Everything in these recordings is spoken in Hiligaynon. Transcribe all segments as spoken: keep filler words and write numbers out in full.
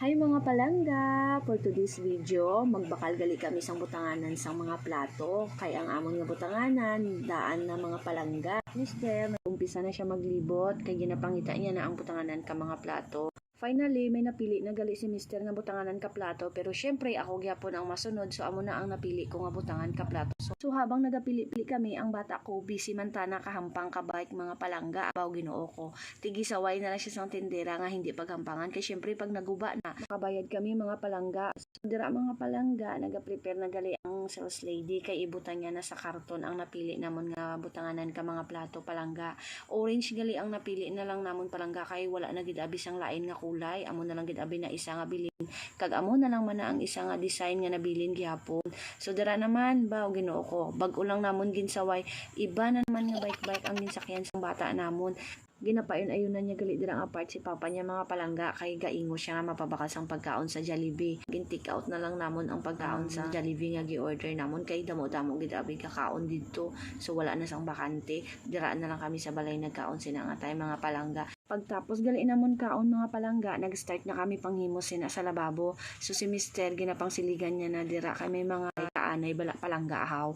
Hi mga palangga! For today's video, magbakal gali kami sang butanganan sang mga plato. Kay ang amon nga butanganan, daan na mga palangga. Mister, nag-umpisa na siya maglibot, kay ginapangita niya na ang butanganan ka mga plato. Finally, may napili na gali si Mister nga butanganan ka plato, pero syempre ako gyapon ang masunod, so amo na ang napili ko nga butangan ka plato. So, so habang nagapili-pili kami, ang bata ko busy man tana kahampang ka bike mga palangga, abaw Ginoo ko. Tigisaway na lang siya sang tindera nga hindi paghampangan, kay syempre pag naguba na, makabayad kami mga palangga. So, dira mga palangga, nagaprepare na gali ang sales lady kay ibutang niya na sa karton ang napili namon nga butanganan ka mga plato palangga. Orange gali ang napili na lang namon palangga kay wala na gid abi sang lain nga kulay. Amo na lang gid abi na isa nga bilin. Kag amo na lang man na ang isa nga design nga nabilin gihapon. So dira naman, baw Ginoo ko, bag-o lang namon ginsaway, iba na naman nga bike-bike ang ginsakyan sang bata namon. Ginapayon-ayunan niya gali dira nga part si papa niya mga palangga kay gaingo siya nga mapabakal sang pagkaon sa Jollibee. Gin-take out na lang namon ang pagkaon sa Jollibee nga gi-order namon kay damo-damo gid abi kakaon didto. So wala na sang bakante. Dira na lang kami sa balay nagkaon sina nga tay mga palangga. Pagtapos gali namon kaon mga palangga, nag-start na kami panghimo sina sa lababo. So si Mister ginapangsiligan niya na dira kay may mga kaanay bala palangga ahaw.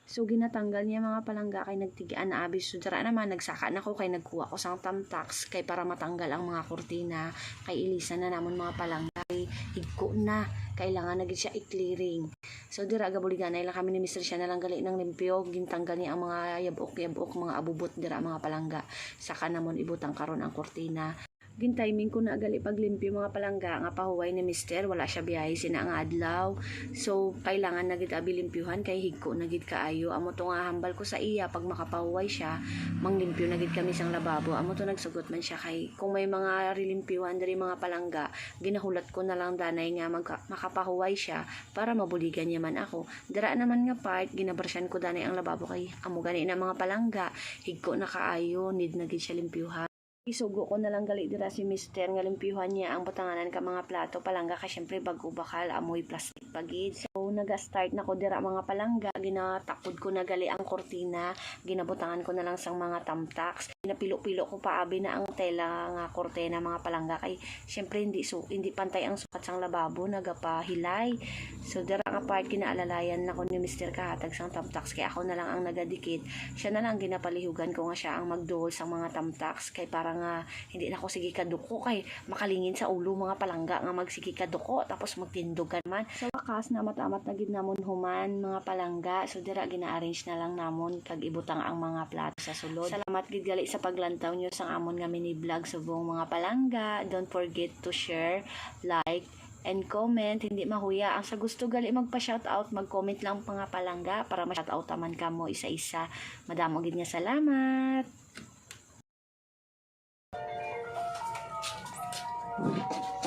So ginatanggal niya mga palangga kay nagtigian na abi. So dira naman nagsaka na ko kay nagkuha ko sang tamtax kay para matanggal ang mga kurtina kay ilisan na namon mga palangga kay higko na. Kailangan na gid siya i-clearing. So dira gabuliganay lang kami ni Mister, siya na lang gali nang limpyo. Gintanggal niya ang mga yabok-yabok, mga abubot dira mga palangga. Saka namon ibutang karon ang kurtina. Gintiming ko na gali paglimpyo mga palangga nga pahuway ni Mister, wala siya biyahe sina nga adlaw. So kailangan na gid abi limpyuhan kay higko na gid kaayo. Amo to nga hambal ko sa iya pag makapahuway siya, manglimpyo na gid kami sang lababo. Amo to nagsugot man siya kay kung may mga rilimpyuhan diri mga palangga, ginahulat ko na lang danay nga magka- makapahuway siya para mabuligan niya man ako. Dira naman nga part, ginabrasyan ko danay ang lababo kay amo gani na mga palangga, higko na kaayo, need na gid siya limpyuhan. Isugo ko na lang gali dira si Mister nga limpyuhan niya ang butanganan ka mga plato palangga kay syempre bag-o bakal amoy plastic pa gid. So naga-start na ko dira mga palangga, ginatakod ko na gali ang kurtina, ginabutangan ko na lang sang mga tamtax. Ginapilo-pilo ko pa abi na ang tela nga kurtina mga palangga kay syempre hindi so hindi pantay ang sukat sang lababo, nagapahilay. So dira nga part ginaalalayan na ko ni Mister kahatag sang tamtax kay ako na lang ang nagadikit, siya na lang ang ginapalihugan ko nga siya ang magduol sang mga tamtax kay para nga hindi na ko sige kaduko kay makalingin sa ulo mga palangga nga magsige kaduko tapos magtindog ka naman. Sa wakas, namat-amat na gid namon human mga palangga. So dira gina-arrange na lang namon kag ibutang ang mga plato sa sulod. Salamat gid gali sa paglantaw nyo sang amon nga mini vlog subong mga palangga. Don't forget to share, like, and comment. Hindi mahuya. Ang sa gusto gali magpa-shoutout, mag-comment lang mga palangga para ma-shoutout naman kamo isa-isa. Madamo gid nga salamat.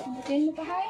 Butin mo pa, hay?